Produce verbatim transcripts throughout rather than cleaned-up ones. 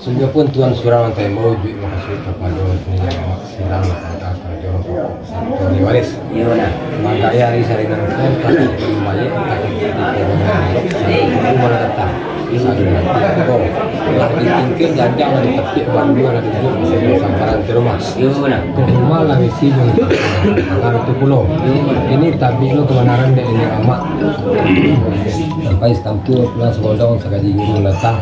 Sungguahpun Tuan surang nan taimbau, juik makasuik kapado niniak mamak silang nan tantang karajo rongkok sarato ahli waris. Iyo, nah. Mangko ari salinan ko, kami pun baliak, takah jadi korban elok, sarato kubu malah datang. Salinan ko, lah ditingkek janjang, lah ditepiak bandua, lah dibuek masalah samparan ti rumah. Iyo, nah. Ko rumah lah isi jo lah itu pulo. Iyo, nah. Kini tabik lo kabanaran dek niniak mamak. Sampai satantu pulang sagondong sakaji guru datang.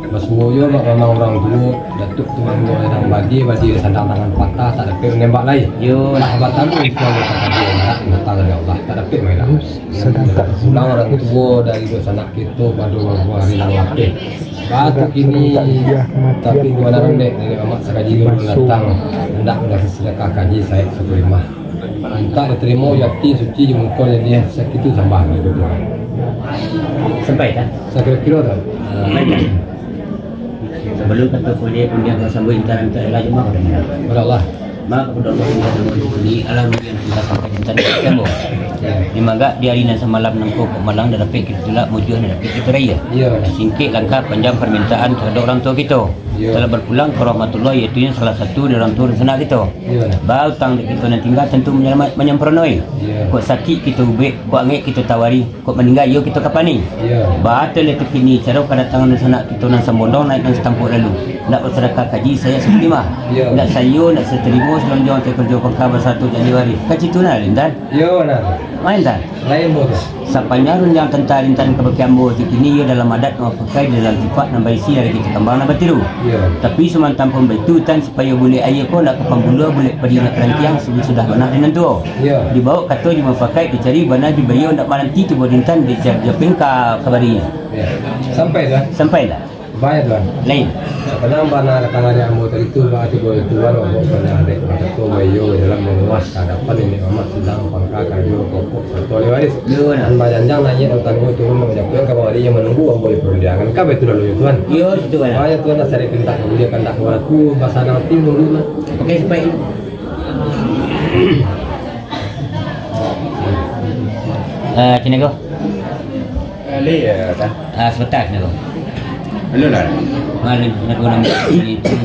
Basuo juo bak mamang urang tuo, Datuak Tumanggo Erang Badie, Badie Sadang Tangan Patah, tak dapek manembak lai. Yo. Lah batamu ikan datang dari Allah, tak dapek main lah. Sadang tak pulang urang tuo dari duo sanak kito pado babuah rilang lapeh. Batu kini, tapi kabanaran dek niniak mamak sakaji guru datang, handak mandasari sadakah kaji saek sakulimah. Mintak ditarimo jo ati suci jo muko janiah sakitu sambah tu, Tuan. Sampai, kan? Sakiro-kiro tu. Ah, sabalun kato kuliah kundiang ka sambuik intaran ka ela jemaah ka Allah. Pada Allah. Mako, pada Allah, intaran ka Allah, alah mungkin intaran sampai intaran ka Allah. Di magak di ari nan samalam nangko kok malang, dah dapek kito tulak, mujuah dah dapek kito raia. Iyo. Singkek langkah panjang parmintaan taradok urang tuo kito. Iyo. Telah bapulang ka rahmatullah, yaitu salah satu dari urang tuo dunsanak kito. Iyo. Bautang dek kito nan tingga, tantu manyalamaik, manyamparonoi. Iyo. Kok sakik kito ubek, kok angek kito tawari, kok maningga iyo kito kapani. Iyo. Batua lah tu kini, caro kadatangan dunsanak kito nan sambondong naiak nan satampuk lalu. Ndak basadakah kaji saek sakulimah. Iyo. Ndak saiyo, ndak satarimo, salonjong ateh karajo pangka basatu janji waris. Kan situ nah, Intan? Iyo, nah. Main, Tan? Lain, Bos. Sapanjang rundiang tantang rintahan kabake ambo, kini iyo dalam adat nan bapakai, di dalam tipak nan baisi dari kito kambang nan batiru. Iyo. Tapi, samantang pun baitu, Tan, supayo bulek aia ko ndak ka pambuluah, bulek padi ndak ka rantiang, sudah bana di nan tuo. Iyo. Dibaok kato jo mupakaik, dicari bana jo baiyo, ndak mananti tibo di Intan, dicari jo pingka kabari. Iyo. Sampai, Tan? Sampai lah. Baiak, Tuan. Lain. Sapanjang bana ka tangah dek ambo tadi tu, baa tibo itu, Tuan, ambo pernah dek makato baiyo dalam mamuas ka adapan niniak mamak silang pangka karajo rongkok sarato ahli waris. Iyo, nah. Nan bajanjang naiak nan tangguang turun, nan bajapuik nan ka bawari, nan manunggu ambo di parundiangan. Ka baitu lalu, Tuan. Iyo, situ, Tuan. Baiak, Tuan, asa dipintak ka buliah kandak ka baraku, basanang ati manunggu, Tuan. Oke, sampai. Ah, Cinago. Ah, sabanta, Cinago. Anu lah. Malin, Cinago, namo itu,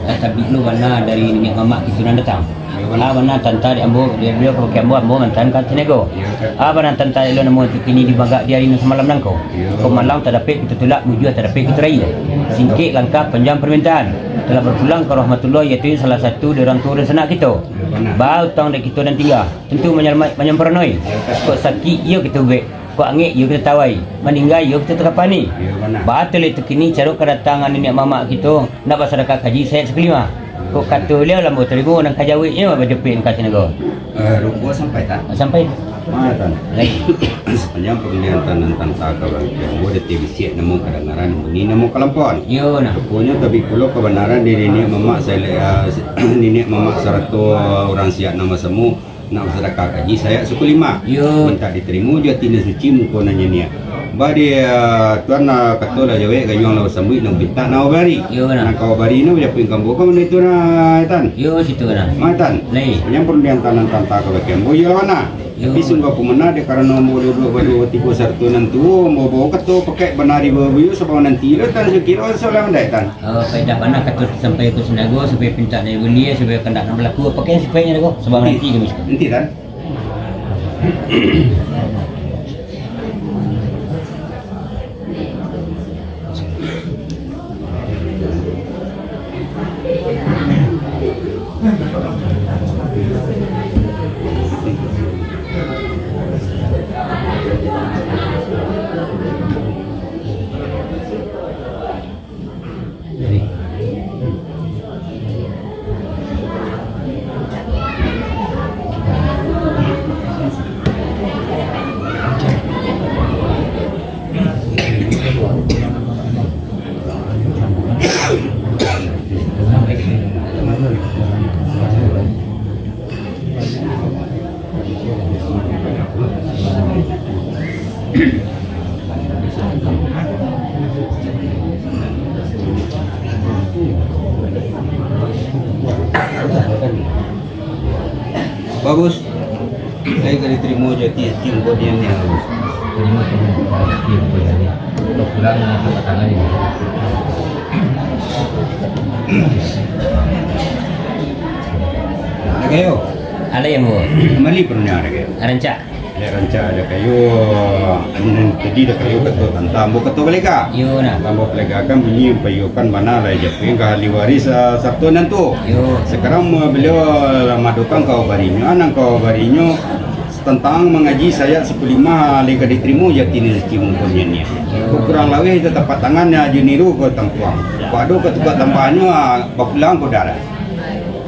ah, tabik lo bana dari niniak mamak kito nan datang. Iyo, bana. Ah, bana tantang dek ambo, dek baliau kabake ambo, ambo maantaan ka Cinago. Iyo, kan. Ah, bana tantang dek lo namo itu kini di magak di ari nan samalam nangko. Iyo. Kok malang tadapek kito tulak, mujuah tadapek kito raia. Singkek langkah panjang parmintaan. Telah bapulang ka rahmatullah, yaitu salah satu dari urang tuo dunsanak kito. Iyo, bana. Bautang dek kito nan tingga. Tantu manyalamaik, manyamparonoi. Kok sakik, iyo kito ubek. Kok angek, iyo kito tawai. Maningga, iyo kito takapani. Iyo, bana. Batua lah tu kini, caro kadatangan niniak mamak kito, ndak basadakah kaji saek sakulimah. Kok kato baliau lah ambo tarimo, nan ka jaweknyo bajapuik nan ka Cinago. Eh, rongkok sampai, Tan? Sampai. Ah, Tan. Lain. Sapanjang parundiangan Tan nan tantang kabake ambo, dek bisiak namo kadangaran, bunyi namo kalampauan. Iyo, nah. Ruponyo tabik pulo kabanaran di niniak mamak sa-, ah, niniak mamak sarato urang siak nan basamo. Nak basadakah kaji saek sakulimah. Iyo. Mintak ditarimo jo ati nan suci, muko nan janiah. Baa di, ah, Tuan, ah, kato lah jawek, gayuang lah basambuik, nan pintak nan babari. Iyo, nah. Nan ka babari nan bajapuik ka ambo, ka mano itu nah, Tan? Iyo, situ nah. Ma, Tan? Lai. Sapanjang parundiangan Tan nan tantang kabake ambo, iyolah bana. Iyo. Tapi sungguahpun bana, dek karano ambo duduak baduo batigo sarato nan tuo, ambo bao kato pakaik bana di bawah buyuang, sabab nanti lo, Tan, sakiro salah mandai, Tan. Oh, paedah bana kato disampaikan Cinago, supayo pintak dari buliah, supayo kandak nan balaku, apokan sipaiknyo ko, sabab nanti kami suka. Nanti, Tan. Bagus. Lai ka ditarimo jati suci muko nian, Bagus. Tarimo jati suci muko nian. Kurang apa kata lain. Ada kayo? Ada yang mau. Mali pernah ada kayo? Rancak. Dek rancak ada kayo, anu, tadi ada kayo kato tantang ambo kato balega. Iyo, nah. Ambo balega kan bunyi payokan bana lah, japuik ka ahli waris, ah, sarato nan tuo. Iyo. Sakarang, ah, baliau lah madokan ka barinyo, ah, nan ka barinyo tantang mangaji sayat sikulimah, lai ka ditarimo jati suci muko nian. Iyo. Kurang laweh tatapek tangan, ah, jo niru ka tampuang. Kok ado ka tukar tambahnyo, ah, bapulang ko dah.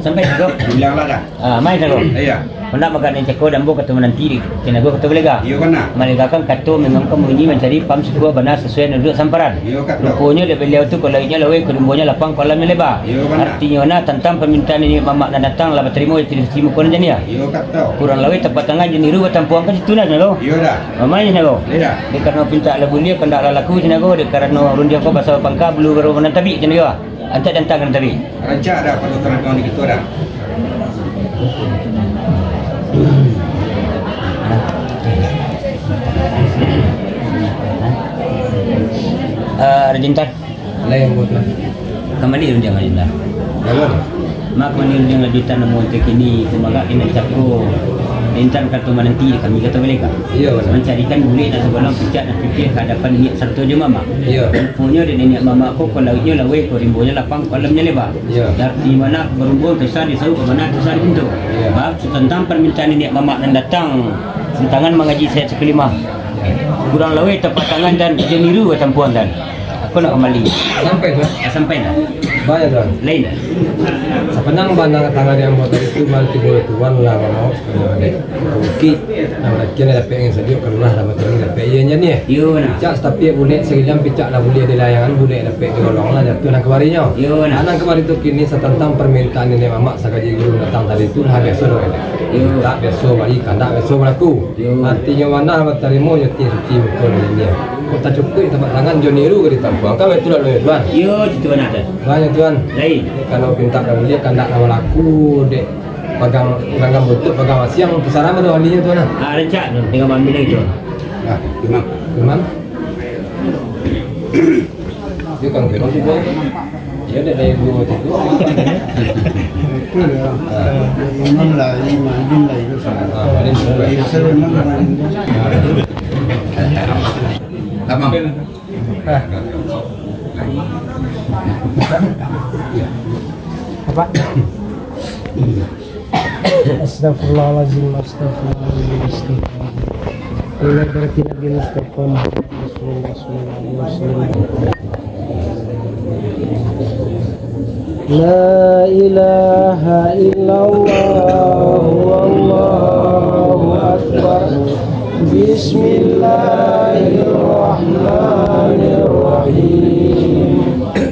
Sampai ko? Bilang lah dah. Ah, mai sago. Iya. Kok ndak makan nan cako dambo kato mananti di kinago kato balega. Iyo, kana. Malegakan kato mangangkang bunyi mancari paham satuah bana sasuai nan duduak samparan. Iyo, kato. Ruponyo dek baliau tu, ko lauiknyo laweh, ko rimbonyo lapang, ko alamnyo leba. Iyo, kana. Artinyo nah, tantang parmintaan niniak mamak nan datang lah batarimo jati suci muko nan janiah. Iyo, kato. Kurang laweh tapek tangan jo niru batampuang ka situ nah, sago. Iyo, dah. Mamai sago. Iya. Dek karano pintak lah buliah, kandak lah laku sago, dek karano rundiang ko basa bapangka, bulu baru nan tabik sago. Antak dantang ka nan tabik. Rancak dah, pado taradang di kito dah. Ah, Rajintan. Lai, ambo tu. Kambali rundiang, Rajintan. Lalu? Mak, kambali rundiang Rajintan, namo terkini, kumagak di nan cako. Intan kato mananti, kami kato balega. Iyo, bana. Mancarikan bulek nan sagolong, picak nan pipih ka hadapan niniak sarato jo mamak. Iyo. Ruponyo dek niniak mamak ko, ko lauiknyo laweh, ko rimbonyo lapang, ko alamnyo leba. Iyo. Arti bana barumbuang, kisah disauik, bana kisah dipinto. Iyo. Bab tantang parmintaan niniak mamak nan datang, tantangan mangaji sayat sikulimah. Kurang laweh tapek tangan dan jo niru batampuang dan. Ko nak kambali. Sampai tu, eh? Ah, sampai dah. Banyak, Tuan. Lain. Sapanjang bana tangan yang buat tadi tu, mari tibo Tuan lah, mau. Bukik, nah, mungkin lah dapek angin sajuak, kalulah lah batangin dapek iyo nyo ni, eh. Iyo, nah. Picak satapiak bulek sagiliang, picak lah buliah di layangan, bulek dapek di golong lah, jatuah nan ka barinyo. Iyo, nah. Nan ka bari tu kini satantang parmintaan niniak mamak sakaji guru datang tadi tu lah biaso doh, eh. Iyo. Mintak biaso bari, kandak biaso balaku. Iyo. Artinyo bana batarimo jati suci muko nan janiah. Kok tacukuik tapek tangan jo niru ka ditampuang, kan baitulah lo, Tuan. Iyo, itu bana, Tuan. Banyak, Tuan. Lain. Kalau pintak lah buliah, kandak lah balaku, dek. Pagang, ganggam butuak, pagang wasiang, tasaram ado ahlinyo tu nah. Ah, rancak tu, tinggal maambilan itu. Nah, Imam. Imam. Dia kan kena juga. Dia ada dari dua waktu tu. Itu dia. Ah. Imam lah, imam, imam lah itu sama. Ah, ada juga. Biasa memang orang itu. Tamam. Ah. Apa? Astagfirullahalazim, astagfirullahalazim, astagfirullahalazim. Ila hadratin Nabi Mustafa Muhammad Rasulullah sallallahu alaihi wasallam. La ilaha illallah, wallahu akbar. Bismillahirrahmanirrahim.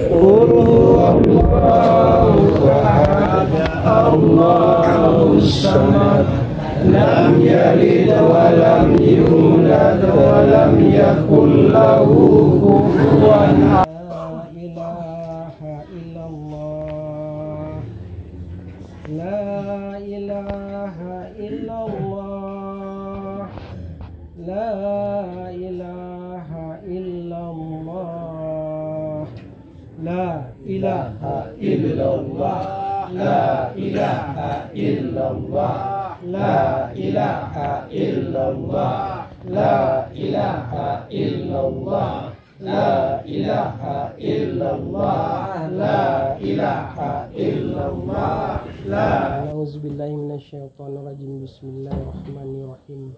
Qul huwallahu ahad, Allahus samad, lam yalid wa lam yulad wa lam yakul lahu kufuwan ahad. La ilaha illallah. La ilaha illallah. La ilaha illallah. La ilaha illallah. La ilaha illallah. La ilaha illallah. La ilaha illallah. La ilaha illallah, la ilaha illallah, la. A'udzubillahi minasyaitonirrajim. Bismillahirrahmanirrahim.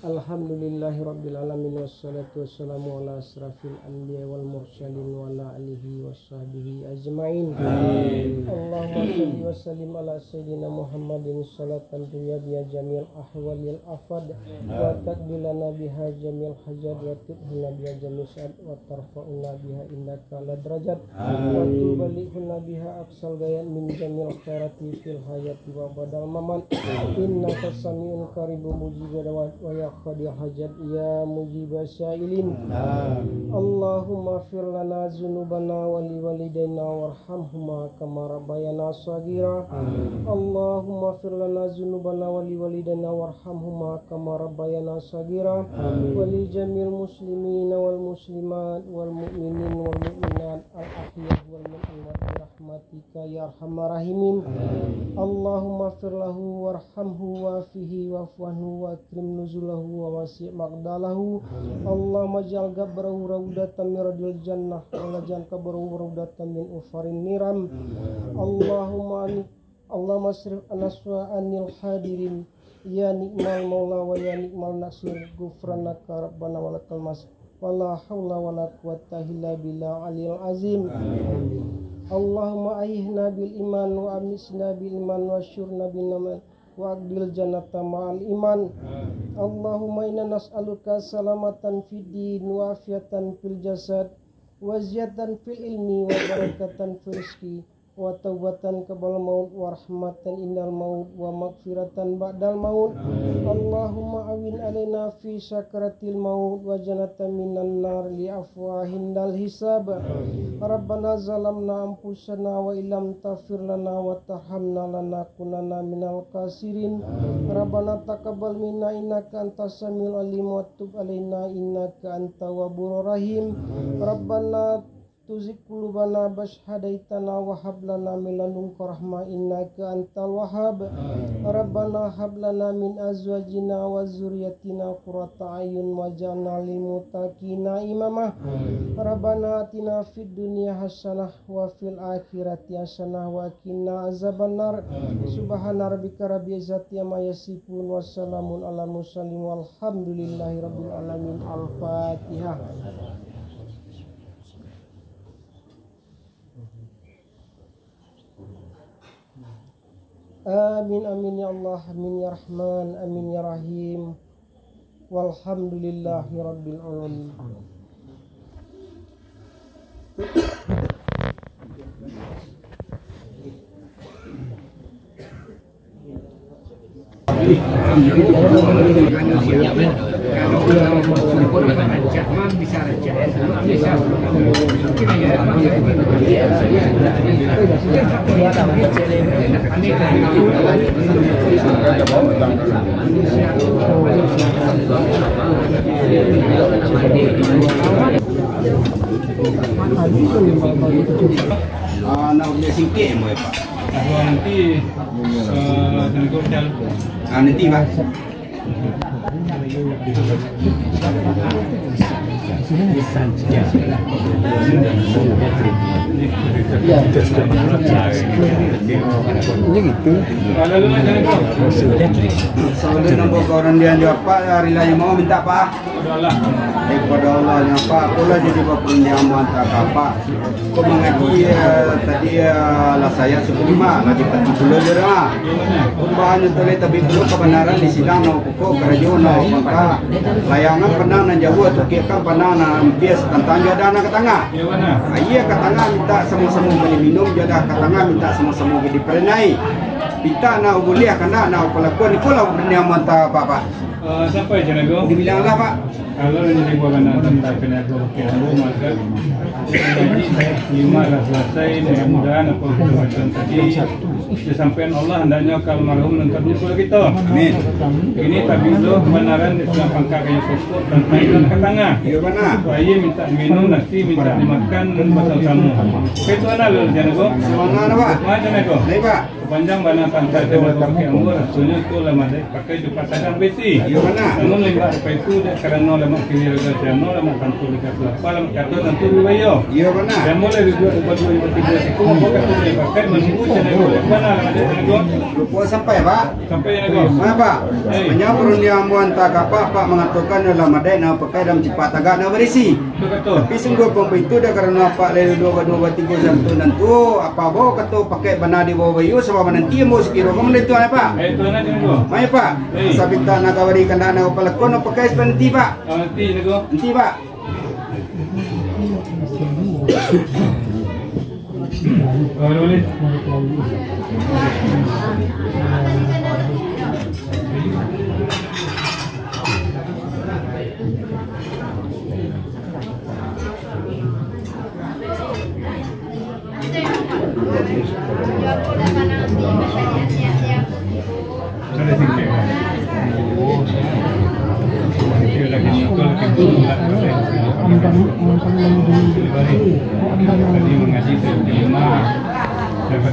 Alhamdulillahirabbil alamin, wassalatu wassalamu ala asyrafil anbiya wal mursalin wa ala alihi wa sahbihi ajmain. Amin. Allahumma shalli wa sallim ala sayyidina Muhammadin salatan tuyabiya jamil ahwalil afad, wa taqdilana biha jamil hajat, wa tudhilna biha jamil sa'ad, wa tarfa'una biha indaka ala darajat, wa tubalighuna biha aqsal gayat min jamil khairati fil hayati wa badal mamat. Innaka samiun qaribun mujibud da'wat, wa ya Qadil hajat ya mujibas syailin. Amin. Allahumma fir lana zunubana wa li walidaina warhamhuma kama rabbayana shaghira. Amin. Allahumma fir lana zunubana wa li walidaina warhamhuma kama rabbayana shaghira. Amin. Wa li jamil muslimina wal muslimat wal mu'minin wal mu'minat al ahyai wal amwat bi rahmatika ya arhamar rahimin. Amin. Allahumma fir lahu warhamhu wa'afihi wa'fu anhu wa akrim nuzulahu wa wasi' maqdalahu. Amin. Allahumma ja'al qabrahu raudatan min riyadil jannah, wa la ja'al qabrahu raudatan min hufarin niram. Amin. Allahumma ani-, Allahumma asrif anaswa anil hadirin. Ya ni'mal maula wa ya ni'mal nasir. Ghufranaka rabbana wa lakal masir. Wa la haula wa la quwwata illa billah aliyil azim. Amin. Allahumma ahyina bil iman wa amitna bil iman wa syurna bin iman. Wa aqdil jannata ma'al iman. Amin. Allahumma inna nas'aluka salamatan fid din wa afiatan fil jasad wa ziyadatan fil ilmi wa barakatan fil rizqi wa taubatan qabla maut wa rahmatan indal maut wa maghfiratan ba'dal maut. Amin. Allahumma awin alaina fi sakaratil maut wa jannatan minan nar li afwahin dal hisab. Amin. Rabbana zalamna anfusana wa illam taghfir lana wa tarhamna lanakunanna minal khasirin. Amin. Rabbana taqabbal minna innaka antas samiul alim wa tub alaina innaka anta tawwabur rahim. Amin. Rabbana tuzigh qulubana ba'da idh hadaitana wa hab lana min ladunka rahmah innaka antal wahhab. Amin. Rabbana hab lana min azwajina wa dzurriyyatina qurrata a'yun waj'alna lil muttaqina imama. Amin. Rabbana atina fid dunya hasanah wa fil akhirati hasanah wa qina azabannar. Amin. Subhana rabbika rabbil izzati amma yasifun wa salamun alal mursalin walhamdulillahi rabbil alamin. Al-Fatihah. Amin, amin, ya Allah, amin, ya Rahman, amin, ya Rahim. Walhamdulillahi rabbil alamin. Ah, nak beli singkek, mau, Pak? Kalau nanti, eh, tunggu hotel. Ah, nanti, Pak. Saudara nampak orang dia jawab, Pak, hari lain mau minta, Pak. Eh, kepada Allah, yang apa, apolah jadi bapandiang mantap apa. Kau mangaji, eh, tadi, eh, lah saya sepuluh lima, lah cepat pulo je dah. Kumbahan tu lah, tapi pulo kebenaran di sidang, no, pokok karajo, no, maka layangan pandang nan jauah, tukik kan pandang nan bias, tantang jo ado nan ka tangah. Aia ka tangah minta samo-samo bali minum, jo ado ka tangah minta samo-samo bali paranai. Pintak nak buliah, kandak nak palakuan, iko lah bapandiang mantap apa, Pak. Eh, sampai je, Nago. Dibilang lah, Pak. Kalau nan jadi buah bana tantang panyakik wakil ambo, maka ngaji saya terima lah selesai. Mudah-mudahan apa kita baca tadi disampaikan Allah, hendaknya ka almarhum nan kaduo kito. Amin. Ini tapi tu kebenaran di tengah pangka kayu pokok tantang ikan ka tangah. Iyo, bana. Aia minta minum, nasi minta dimakan, basamo-samo. Itu anak lu, Nago. Semangat, Pak. Macam Nago. Baik, Pak. Panjang bana pangka tadi pakai ambo, rasonyo tu lah madai pakai cupak tagang besi. Iyo, bana. Namun limbak daripada itu, dek karano lamak kini raga siano, lamak tantu liga kelapa, lamak kato tantu riwayo. Iyo, bana. Siamo lah ribuak, ribuak, ribuak, ribuak, siku, ambo kato dari pakai, manunggu channel ambo, bana lah madai channel ambo. Lupo sampai, Pak? Sampai channel ambo. Mana, Pak? Eh. Sepanjang perundiang ambo antah ka Apak, Apak mangatokan lah madai nak pakai dalam cupak tagang nan barisi. Tapi sungguah pun baitu, dek karano Apak lai duo baduo batigo jantuang nan tuo, apa bao kato pakai bana di bawah bayu, sabab mananti ambo sakiro ka mananti tuan, Pak. Eh, tuan aja, Nago. Mai, Pak. Eh. Asa pintak nak kawari kandak nak palakon, nak pakai sabananti, Pak. Ah, nanti, Nago. Nanti, Pak. Ah, boleh.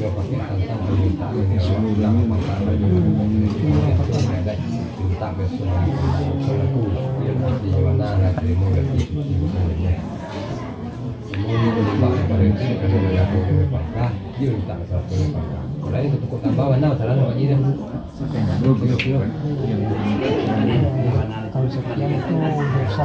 Kalau pakai tantang permintaan yang awak nak makan baju, minta besok, besok aku, yang artinya mana nak terima gaji cuti misalnya. Semua ni berubah daripada itu, kalau dia nak kau kena pangkah, dia minta seratus pangkah. Kalau lain tu pokok tambah, mana salah nak bagi dia. Kalau sekian tu dosa.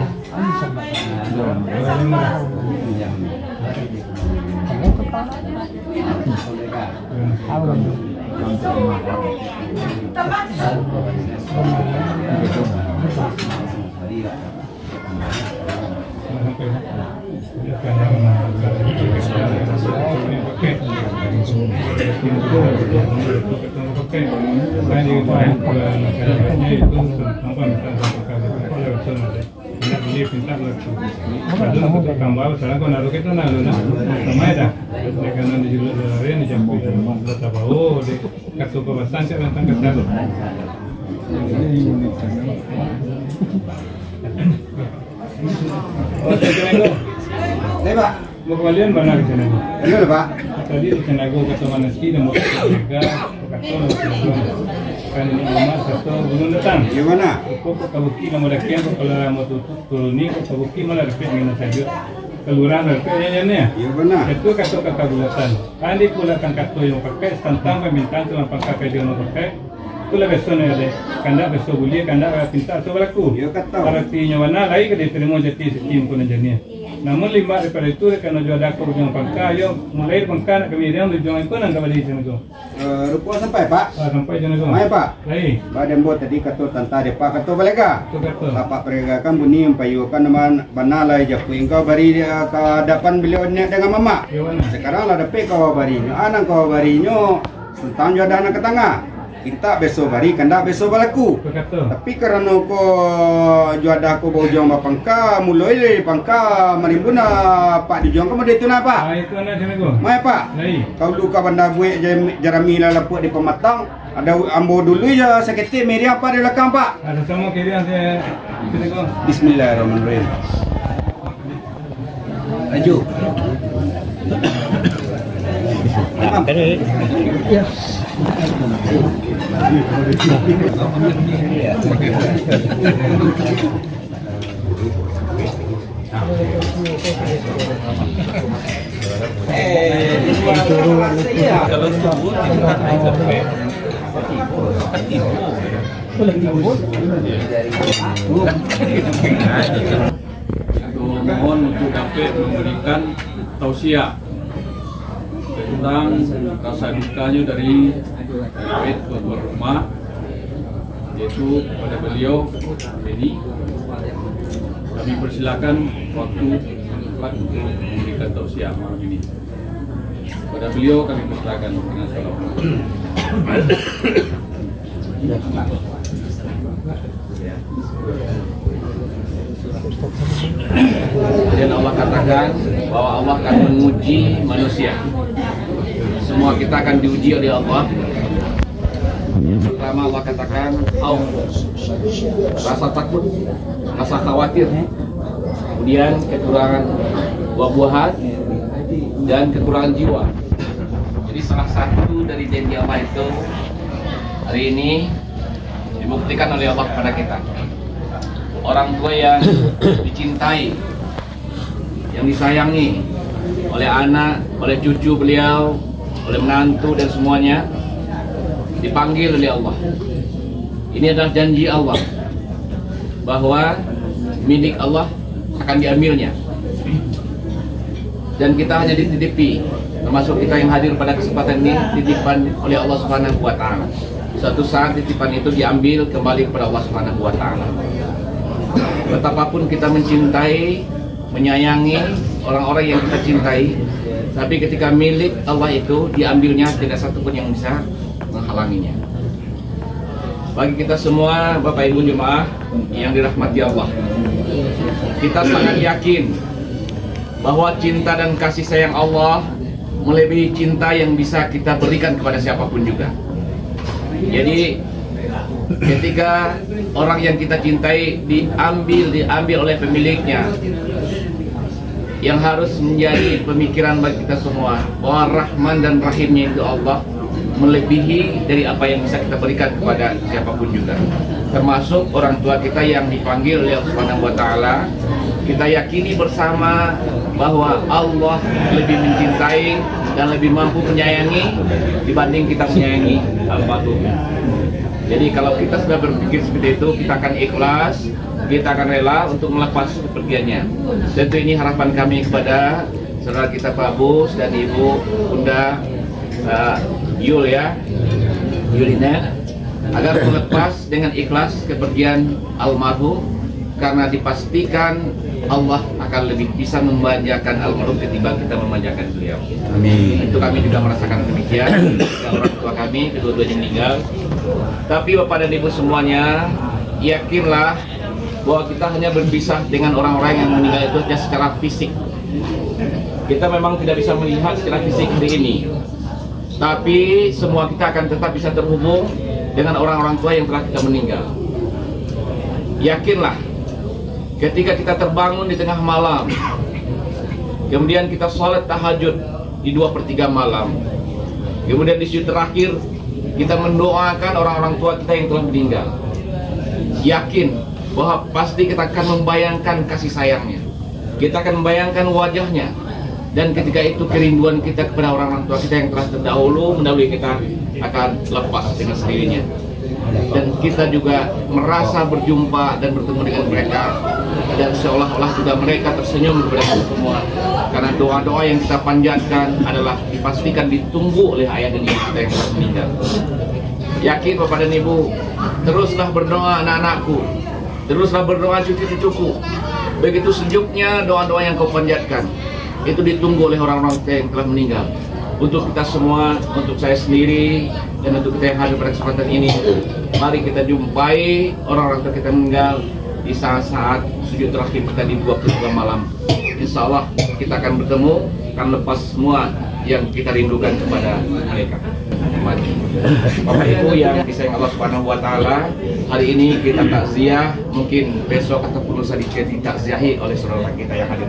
Baik, Pak. Bakabalian bana ka Canago. Iyo lah, Pak. Tadi di Canago kato mananti, dan kato mananti, kan ini rumah satu gunung datang. Iyo, bana. Kok ka bukik namo dakian, kok kalau mau tutup, turuni, kok ka bukik malah dapek dengan sajo. Kelurahan dapek, ya, ya, ni, ya? Iyo, bana. Itu kato kata bulatan. Kan di bulatan kato yang pakai, tantang permintaan tulang pangka pejo yang pakai. Itulah biaso ni, dek. Kandak biaso buliah, kandak pinta biaso balaku. Iyo, kato. Aratinyo bana, lai ka diterimo jati suci mangko nan janiah. Namun limbak daripado itu, dek karano juo ado ka ujuang pangka, iyo, mulai di pangka nak ka Miriam, ujuang itu nan ka bali sinan tu. Eh, rupo sampai, Pak? Ah, sampai sinan tu. Mai, Pak. Lai. Badan bo tadi kato tantang dek Pak, kato balaga. Kato, kato. Bapak balaga kan bunyi mampayuakan nama bana lai japuik engkau bari, eh, ka adapan baliau niaik dengan mamak. Iyo, bana. Sakarang lah dapek kawa barinyo. Ah, nan kawa barinyo tantang juadah nan ka tangah. Pinta biaso bari, kandak biaso balaku. Bakato. Tapi karano ko juadah ko baujuang bapangka, muloi dari pangka, marimbun, ah, Pak dijuang ka model tu nah, Pak. Ah, itu nah, Canago. Mai, Pak. Lai. Kaulu ka banda buek jam-, jarami lah lapuak di pamatang. Ado ambo dulu jo saketek Miriam, Pak, di balakang, Pak. Ado samo kirian, Canago. Bismillahirrahmanirrahim. Laju. Kalau turun, Mohon untuk dapat memberikan tausiah tentang rasa dukanya dari David, tuan rumah, yaitu kepada beliau ini. Kami persilakan waktu dan tempat untuk memberikan tausiah malam ini. Kepada beliau kami persilakan dengan salam. Kemudian Allah katakan bahwa Allah akan menguji manusia. Semua kita akan diuji oleh Allah. Pertama, Allah katakan, "Khauf." Rasa takut, rasa khawatir. Kemudian kekurangan buah-buahan dan kekurangan jiwa. Jadi salah satu dari janji Allah itu hari ini dibuktikan oleh Allah kepada kita. Orang tua yang dicintai, yang disayangi oleh anak, oleh cucu beliau, oleh menantu dan semuanya, dipanggil oleh Allah. Ini adalah janji Allah bahwa milik Allah akan diambilnya. Dan kita hanya dititipi, termasuk kita yang hadir pada kesempatan ini, titipan oleh Allah Subhanahu wa Ta'ala. Suatu saat titipan itu diambil kembali kepada Allah Subhanahu wa Ta'ala. Betapapun kita mencintai, menyayangi orang-orang yang kita cintai, tapi ketika milik Allah itu diambilnya, tidak satu pun yang bisa menghalanginya. Bagi kita semua, Bapak Ibu jemaah yang dirahmati Allah, kita sangat yakin bahwa cinta dan kasih sayang Allah melebihi cinta yang bisa kita berikan kepada siapapun juga. Jadi, ketika orang yang kita cintai diambil, diambil oleh pemiliknya, yang harus menjadi pemikiran bagi kita semua, bahwa Rahman dan Rahimnya itu Allah melebihi dari apa yang bisa kita berikan kepada siapapun juga, termasuk orang tua kita yang dipanggil oleh Allah Subhanahu wa Ta'ala. Kita yakini bersama bahwa Allah lebih mencintai dan lebih mampu menyayangi dibanding kita menyayangi almarhum. Jadi, kalau kita sudah berpikir seperti itu, kita akan ikhlas, kita akan rela untuk melepas kepergiannya. Tentu ini harapan kami kepada saudara kita Pak Bus dan Ibu Bunda, eh, Yul, ya, Yulina, agar melepas dengan ikhlas kepergian almarhum, karena dipastikan Allah akan lebih bisa memanjakan almarhum ketimbang kita memanjakan beliau. Amin. Itu kami juga merasakan demikian. Orang tua kami kedua-duanya meninggal. Tapi Bapak dan Ibu semuanya, yakinlah bahwa kita hanya berpisah dengan orang-orang yang meninggal itu hanya secara fisik. Kita memang tidak bisa melihat secara fisik hari ini, tapi semua kita akan tetap bisa terhubung dengan orang-orang tua yang telah kita meninggal. Yakinlah, ketika kita terbangun di tengah malam, kemudian kita sholat tahajud di dua per tiga malam, kemudian di sujud terakhir kita mendoakan orang-orang tua kita yang telah meninggal, yakin bahwa pasti kita akan membayangkan kasih sayangnya. Kita akan membayangkan wajahnya. Dan ketika itu kerinduan kita kepada orang-orang tua kita yang telah terdahulu, mendahului kita akan lepas dengan sendirinya. Dan kita juga merasa berjumpa dan bertemu dengan mereka. Dan seolah-olah juga mereka tersenyum kepada kita semua. Karena doa-doa yang kita panjatkan adalah dipastikan ditunggu oleh ayah dan ibu kita yang telah meninggal. Yakin Bapak dan Ibu, teruslah berdoa anak-anakku. Teruslah berdoa cucu-cucuku. Begitu sejuknya doa-doa yang kau panjatkan, itu ditunggu oleh orang-orang kita yang telah meninggal. Untuk kita semua, untuk saya sendiri, dan untuk kita yang hadir pada kesempatan ini, mari kita jumpai orang-orang tua kita meninggal di saat-saat sujud terakhir kita di dua puluh dua malam. Insya Allah kita akan bertemu, akan lepas semua yang kita rindukan kepada mereka. Bapak Ibu yang disayang Allah Subhanahu wa Taala, hari ini kita takziah, mungkin besok ataupun lusa ditakziahi oleh saudara kita yang hadir.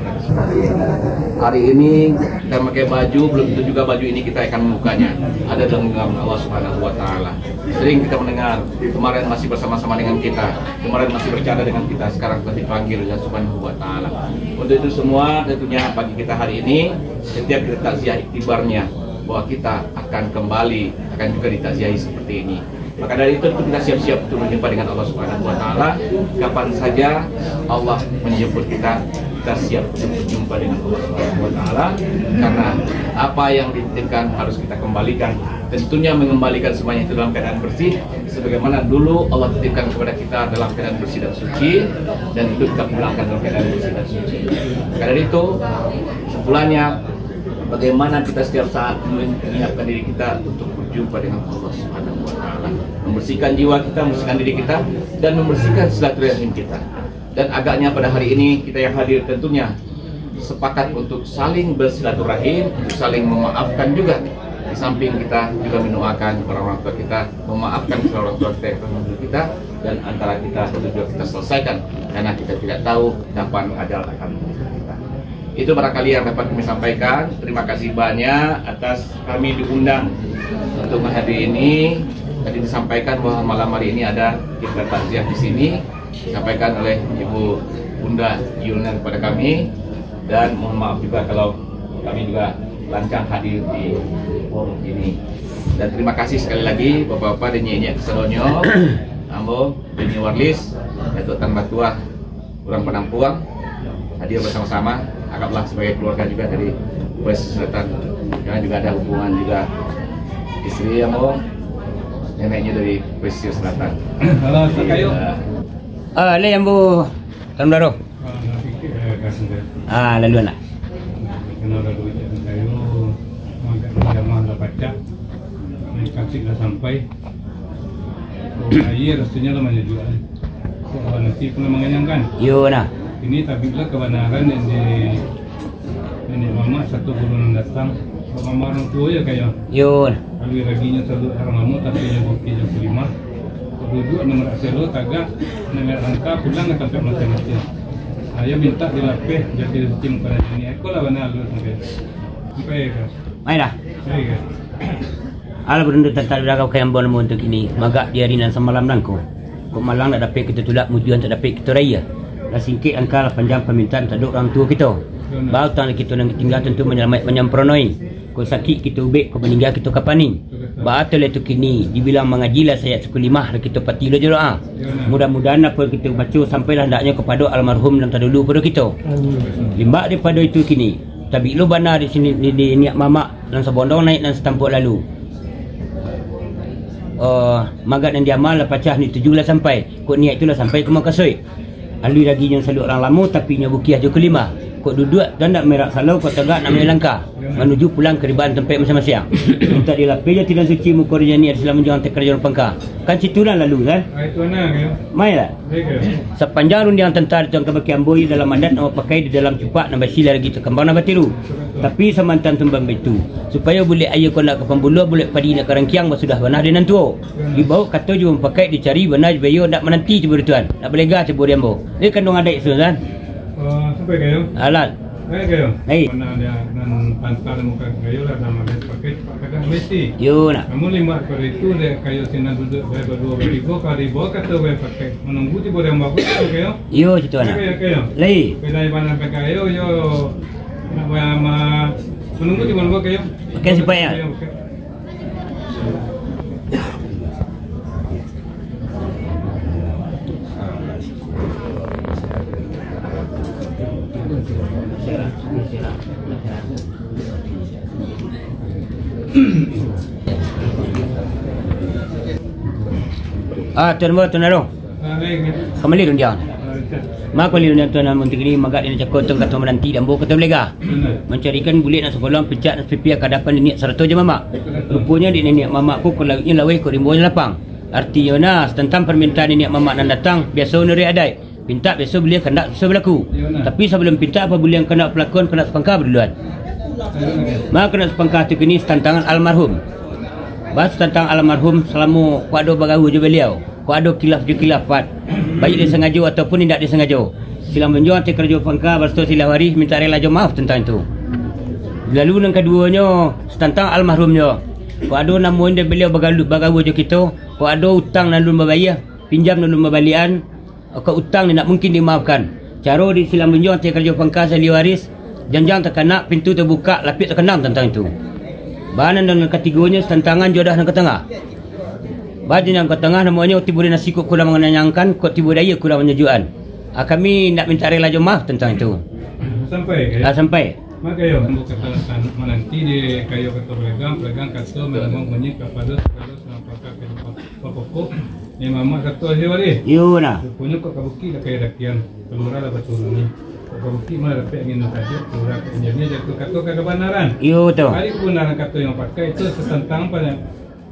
Hari ini kita pakai baju, belum tentu juga baju ini kita akan membukanya. Ada dalam genggaman Allah Subhanahu wa Taala. Sering kita mendengar, kemarin masih bersama-sama dengan kita, kemarin masih bercanda dengan kita, sekarang telah dipanggil Allah Subhanahu wa Taala. Untuk itu semua, tentunya bagi kita hari ini, setiap kita takziah, iktibarnya bahwa kita akan kembali, akan juga ditakziahi seperti ini. Maka dari itu, kita siap-siap untuk berjumpa dengan Allah Subhanahu wa Taala. Kapan saja Allah menjemput kita, kita siap untuk berjumpa dengan Allah Subhanahu wa Taala. Karena apa yang dititipkan harus kita kembalikan. Tentunya, mengembalikan semuanya itu dalam keadaan bersih, sebagaimana dulu Allah titipkan kepada kita dalam keadaan bersih dan suci, dan itu kita pulangkan dalam keadaan bersih dan suci. Maka dari itu, kesimpulannya, bagaimana kita setiap saat menyiapkan diri kita untuk berjumpa dengan Allah Subhanahu wa Taala, membersihkan jiwa kita, membersihkan diri kita, dan membersihkan silaturahim kita. Dan agaknya pada hari ini kita yang hadir tentunya sepakat untuk saling bersilaturahim, untuk saling memaafkan juga. Samping kita juga mendoakan orang-orang tua kita, memaafkan orang-orang tua kita yang telah membunuh kita, dan antara kita itu juga kita selesaikan, karena kita tidak tahu kapan ajal akan menjemput kita. Itu barangkali yang dapat kami sampaikan. Terima kasih banyak atas kami diundang untuk menghadiri ini. Tadi disampaikan bahwa malam hari ini ada kita takziah di sini, disampaikan oleh Ibu Bunda Yulna kepada kami, dan mohon maaf juga kalau kami juga lancang hadir di forum ini. Dan terima kasih sekali lagi Bapak-bapak dan Nyiak-nyiak kasadonyo, ambo Beni Warlis, Datuk Tan Batuah, urang Panampuang, hadir bersama-sama, anggaplah sebagai keluarga juga dari Pesisir Selatan, karena juga ada hubungan juga istri ambo, neneknya dari Pesisir Selatan. Halo, Kak Kayo. Ah, lai ambo, Tan Baro. Ah, lalu anak. Kena lalu cak kayo, mangkak jamaah lah pacak, main kasih lah sampai. Oh, aia rasanya lah manyajuak. Kok nasi pun lah manganyangkan. Iyo nah. Ini tabiklah kabanaran yang di nenek mamak satu bulan datang. Kok mamak orang tua ya kayo. Iyo. Alui raginyo saluak urang lamo, tapi inyo bukik jo kulimah. Kok duduak nang rakselo tagak, nang langkah pulang ka tampek masiang-masiang. Ayo mintak dilapeh jati suci muko rajo ni. Iko lah bana alui sampai. Sampai ka. Mai dah. Sampai ka. Alah barundiang tantang di ragau kayang bulan montok kini, magak di ari nan samalam nangko. Kok malang ndak dapek kito tulak, mujuan tak dapek kito raia. Lah singkek angka, lah panjang pamintaan tadok urang tuo kito. Bautang lah kito nan tingga, tantu manyalamaik manyampuranoi. Kok sakik kito ubek, kok maningga kito kapani. Baa tu lah tu kini, dibilang mangaji lah sayak suku limah, lah kito pati lo jo doa. Mudah-mudahan apo kito baco sampailah andaknyo kapado almarhum nan tadulu pado kito. Limbak daripado itu kini, tabik lo bana di sini, di, di niak mamak. Nan sabondong naik nan satampok lalu. Oh, magak nan diamal lah pacah, ni tuju lah sampai. Kok niaik tu lah sampai ka mukasuik. Alui raginyo saluak urang lamo, tapi inyo bukiah jo kulimah. Kok duduak tu ndak merak salau, kok tagak nak main langkah. Manuju pulang ka ribaan tampek masiang-masiang. Mintak dilapeh jati nan suci muko rajo ni, ado silang manjuang teh karajo pangka. Kan situ lah lalu, kan? Ah, itu anak, ya. Mai lah. Sapanjang rundiang tantang dituangkan baki ambo, iyo dalam adat nan bapakai, di dalam cupak nan basi, lagi takambang nan batiru. Tapi samantan tumbang baitu, supayo bulek aia ko ndak ka pambuluah, bulek padi ndak ka rangkiang, basudah bana di nan tuo. Dibaok kato jo mupakaik, dicari bana jo biayo, ndak mananti tibo di tuan, ndak balega tibo di ambo. Ini kanduang adaik tu, kan? Oh, sampai kayo? Alat. Baik, kayo. Baik. Mana ada nan pantar muka kayo lah, dalam ada pakai, pakai dah mesti. Yo, nak. Namun limbak pada itu, dek kayo sinan duduk, baik berdua, bertiga, kalau dibawa kato baik pakai. Menunggu tibo di ambo, kayo? Iyo, situ anak. Kayo, kayo. Lai. Beda ibarat pakai kayo, yo, nak bayar ma-, menunggu tibo di ambo, kayo. Pakai sipai, ya? Kayo, pakai. Ah, tuan mo, tuan aro. Kambali rundiang. Ma kambali rundiang tuan, amun tinggi ni magak di nan cako, tuan kato mananti, dambo kato balega. Mancarikan bulek nan sagolong, picak nan sapipia, ka adapan niniak sarato jo mamak. Ruponyo di niniak mamak ko, ko lauiknyo laweh, ko rimbonyo lapang. Artinyo nah, satantang parmintaan niniak mamak nan datang, biaso manuruik adaik. Pintak biaso buliah, kandak biaso balaku. Tapi sabalum pintak, apo buliah kandak balaku, kandak sapangka baduluan. Ma kandak sapangka tu kini satantangan almarhum. Baa satantangan almarhum, salamo ko ado bagaua jo baliau, ko ado kilaf jo kilafat, baiak disangajo ataupun indak disangajo, silang manjuang ateh karajo pangka, baraso silang warih, mintak rela jo maaf tantang itu. Lalu nan kaduonyo, satantangan almarhumnyo, ko ado namonyo dari baliau bagalu-, bagaua jo kito, ko ado utang nan alun babayia, pinjam nan alun babaliakan, ka utang ni ndak mungkin dimaafkan. Caro di silang manjuang ateh karajo pangka saliu waris, janjang takanak, pintu tabukak, lapiak takandang tantang itu. Baa nan katigonyo satantangan jo adah nan ka tangah. Baa jo nan ka tangah namonyo tibo di nasi kok kurang manganyangkan, kok tibo di aia kurang manyajuakan. Ah, kami ndak mintak rela jo maaf tantang itu. Sampai, kayo? Ah, sampai. Makayo, ambo kata mananti di kayo kato pedagang, pedagang kato manangguang bunyi kapado sagalo sampaka kayo. Bapokok, ni mamak kato aja wari. Iyo nah. Ruponyo kok ka bukik lah kayo dakian, kalua lah baturun ni. Kok ka bukik malah dapek angin nan sajuak, kalua ka injilnyo jatuah kato ka kabanaran. Iyo tu. Ari kabanaran kato yang pakai itu satantang pada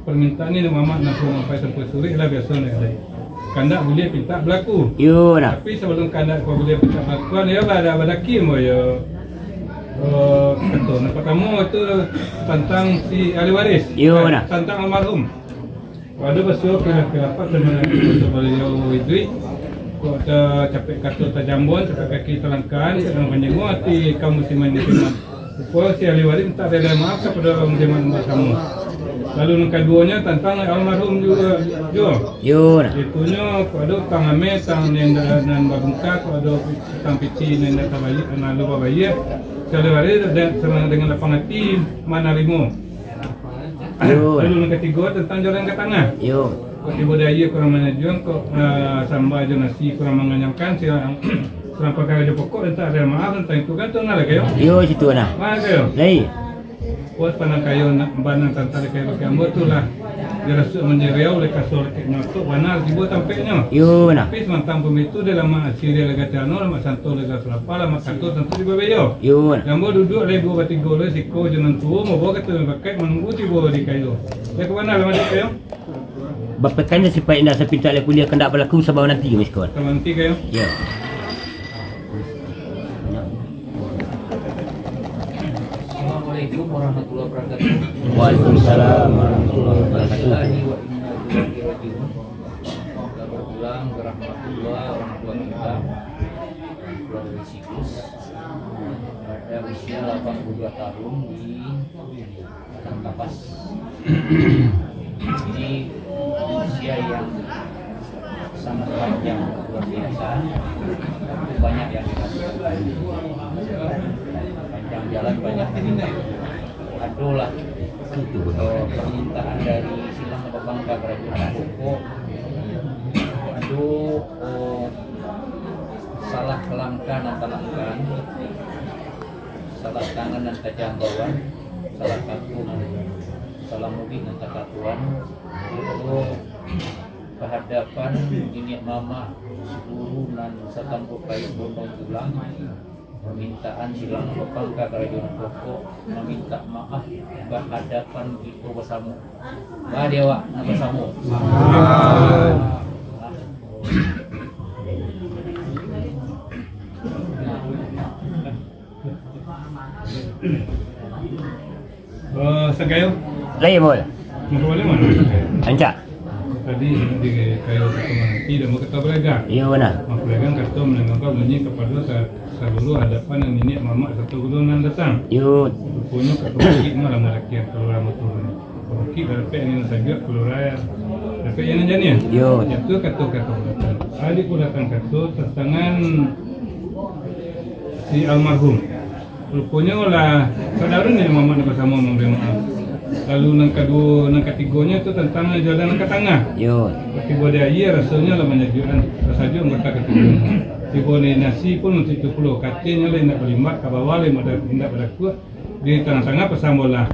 permintaan ni, mamak nan suruh mampai sampai surek lah biaso ni. Kandak buliah pintak balaku. Iyo nah. Tapi sabalum kandak kau buliah pintak balakuan, yo lah ada badaki mo yo. Eh, kato nan partamo itu tantang si ahli waris. Iyo, eh, nah. Tantang almarhum. Ado basuo khilaf-khilafan sabananyo, basuo baliau iduik, kok ta-, capek kato tajambuan, capek kaki talangkahan, sadang panjengok ati kaum muslimin muslimat. Rupo si ahli waris mintak rila maaf kapado urang muslimat nan basamo. Lalu nan kaduonyo tantang almarhum juo, juo. Yo, nah. Itunyo, kok ado utang ameh, utang nan, nan babungka, kok ado utang pitih nan indak tabayia, nan alun babayia, si ahli waris de-, sadang dengan lapang ati manarimo. Yo. Lalu nan katigo tantang jalan ka tangah. Yo. Kok tibo di aia kurang manyajuan, kok, ah, samba jo nasi kurang manganyangkan, si-, sadang pakara jo pokok, mintak rila maaf tantang itu kan, tu nah lah kayo. Yo, situ nah. Mah kayo. Lai. Puas pandang kayo nak banang tantang kayo bagi ambo tu lah. Dirasuak manjariau, lai kasua lai kek nyotok, bana tibo tampeknyo. Yo, nah. Tapi samantang pun itu, di lamak asi, di laga cano, lamak santo, laga salapa, lamak kato, tantu dibabayo. Yo, nah. Jambo duduak lai duo batigo lai, siko jo nan tuo, mabawa kato nan pakai, manunggu tibo di kayo. Lai ka bana lah, Mak Kayo? Bapakan sipaik indak sapintak lai kuliah, kandak balaku sabawa nanti, Miskon. Sabawa nanti, Kayo. Yo. Assalamualaikum warahmatullahi wabarakatuh. Waalaikumsalam warahmatullahi wabarakatuh. Innalillahi wa inna ilaihi rajiun. Selamat pulang ke rahmatullah, orang tua kita, orang tua dari Sikus, pada usia delapan puluh dua tahun di Padang Kapas. Ini usia yang sangat panjang, luar biasa. Banyak yang dilakukan. Panjang jalan, banyak yang dilakukan. Adolah, eh, permintaan dari silang babangka karajo nan pokok. Ado, eh, salah langkah nan talangkah, salah tangan nan tajambawan, salah kato nan, salah mudik nan takatoan, untuak kahadapan niniak mamak, guru nan satampuah kayu gondong tulang, permintaan silang babangka karajo nan pokok, mamintak maaf bahadapan kito basamo. Ba di awak nan basamo. Eh, Sangkayo? Lai, Mul. Mangko baliak mano? Rancak. Tadi di Kayo Kato Mananti, dan Kato Balaga. Iyo, bana. Mangko balaga kato mandanga bunyi kapado sa-, sagalo hadapan niniak mamak sato guru nan datang. Iyo. Ruponyo kato bukik mah lah malakian, kalau lah motor. Kato bukik lah dapek angin nan sajuak, kalau raya dapek angin nan janiah. Iyo. Itu kato-kato datang. Tadi ku datang kato tantangan si almarhum. Ruponyo lah, saudaro ni mamak nan basamo mambari maaf. Lalu nan kaduo, nan katigonyo tu tantang jalan nan ka tangah. Yo. Tibo di aia rasonyo lah manyajuakan, tasajuak anggota katigo. Tibo di nasi pun macam itu pulo, katinyo lah indak balimbak, ka bawah lah indak bada-, indak badakuak, di tangah-tangah pasambolah.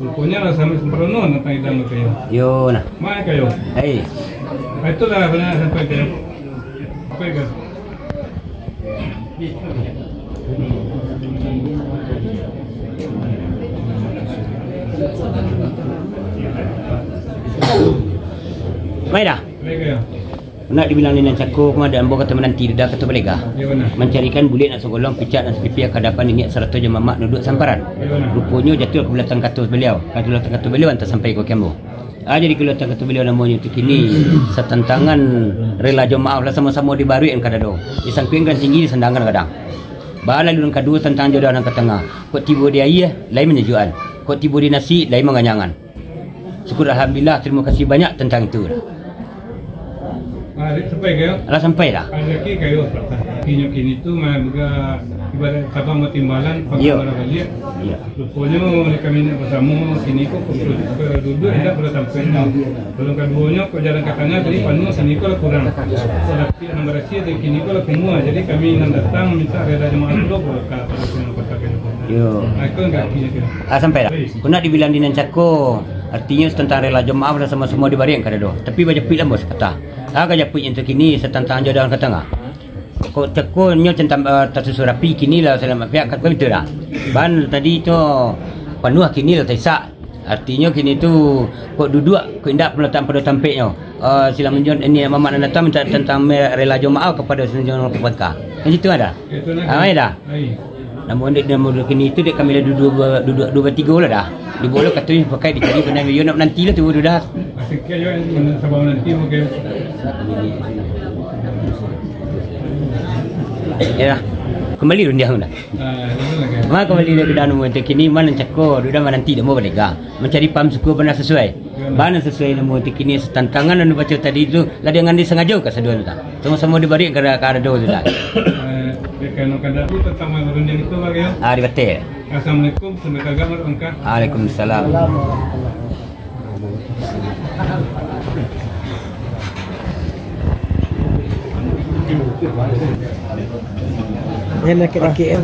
Ruponyo lah sampai sempurno tantang idang tu kayo. Yo, nah. Mai kayo. Hei. Itulah banyak sampai kayo. Sampai kayo. Mai dah. Nak dibilang di nan cako, kama ado ambo kato mananti, dah kato balega. Mancarikan bulek nan sagolong, picak nan sapipia, ka hadapan niniak sarato jo mamak nan duduak samparan. Ruponyo jatuah ka bulatan kato baliau, ka bulatan kato baliau nan tasampai ka ambo. Ah, jadi kalau tangka tu baliau namonyo tu kini, satantangan rela jo maaf lah, samo-samo dibaruik angka dado. Disangkuik angka tinggi, disandangan gadang. Balalu nan kaduo tantang jodoh nan ka tangah. Kok tibo di aia, lai manyajuakan. Kok tibo di nasi, lai manganyangan. Syukur alhamdulillah, tarimo kasih banyak tantang itu. Ah, dek sampai ka? Alah sampai lah. Ada lagi kayo, inyo kini tu mah juga ibarat tabang batimbalan, iyo, pangkal baliak. Iyo. Ruponyo, oleh kami nak basamo, kini ko, ko duduak indak bada tampeknyo. Kalau kaduonyo, ko jalan ka tangah, jadi panuah, kini ko lah kurang. Kalau pihak nan barasiah, jadi kini ko lah kumuah. Jadi kami nan datang minta rela jamaah pulo ka, ka, ka, ka, ka, ka. Iyo. Ah, ko nan kaki je tu. Ah, sampai lah. Ko nak dibilang di nan cako, artinyo tantang rela jo maaf lah, samo-samo dibaruik angka dado. Tapi bajapuik lah, bos, kata. Ah, ka japuik nyo tu kini, satantang jo daun ka tangah. Kok cako nyo tantang, eh, tasusun rapi, kini lah salamat pihak, kat itu dah. Ban tadi tu panuah, kini lah taisak. Artinyo kini tu, kok duduak, kok indak pelatakan pado tampeknyo. Eh, silang manjual, ini mamak nan datang minta tantang me-, rela jo maaf kapado silang manjual pangka. Kan situ ada. Ah, mai dah. Namun dek, namun dek kini itu dek kami lah duduk dua, duduk dua batigo lah dah. Dibawa lo katun pakai dicari pandai, yo nak menanti lah tu dah. Asik yo, yang sabar menanti mungkin. Ya. Kembali rundiang dah. Ah, itu lah kan. Ma kembali dari kedai namun dek kini, ma nan cako, dudah menanti dah mau balega. Mencari paham suku bana sesuai. Bana sesuai namun dek kini setantangan anu baco tadi tu, lah dengan disengajo ka sadonyo tu. Samo-samo dibari ka, ka ado tu dah. Eh, dia kena kada tu tentang rundiang itu lagi ya. Ah, di batai. Assalamualaikum, selamat datang, Mak Angka. Waalaikumsalam. Eh, nakik-nakik, eh.